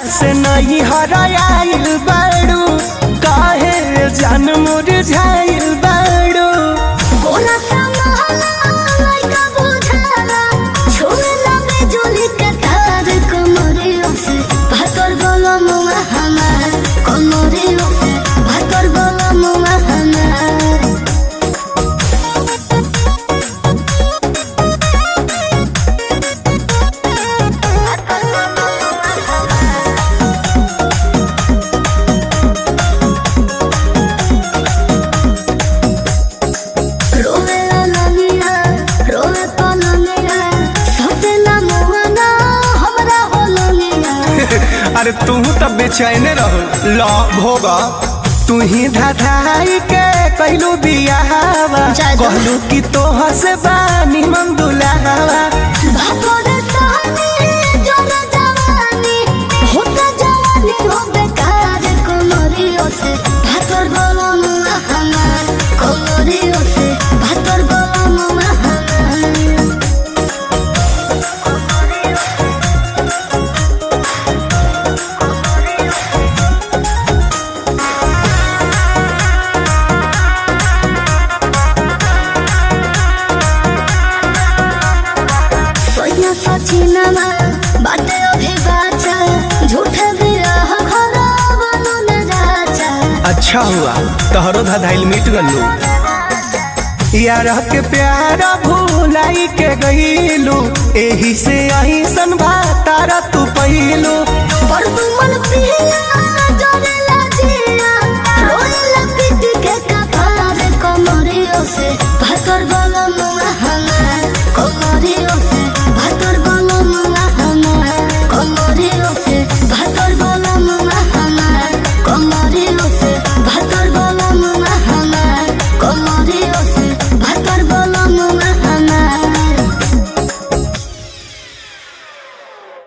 से नहीं हरायल बाड़ू, काहे जान मुरझाइल बाड़ू। गोला समाला लइका बुझाला, छुएला बिजुली के तार कमरियों से भातर गलमुआ हमार, कमरियों से भातर गलमुआ हमार। रोवे लनिया रोवे पलनिया, सतेला मुआना हमरा होलनिया। अरे तू तो बेचैन रहो ल भोगा, तू ही धाधाई के कहलू बियाहवा, जादू। कहलू कि तोह से बानी मन दुलावा। भाकोरे सहानी जोर जवानी होता जवानी हो बेकार, कमरियों से भातर गलमुआ हमार, कमरियों से भातर गलमुआ हमार। सोनिया सचिनमा बाटे अभी बाचा, झूठे बिरह घरा बनो न राजा। अच्छा हुआ तोहरो धधाइल मिट गलू, यार के प्यारा भूलाई के गईलू, एही से अहिसन तारा तू पैलू।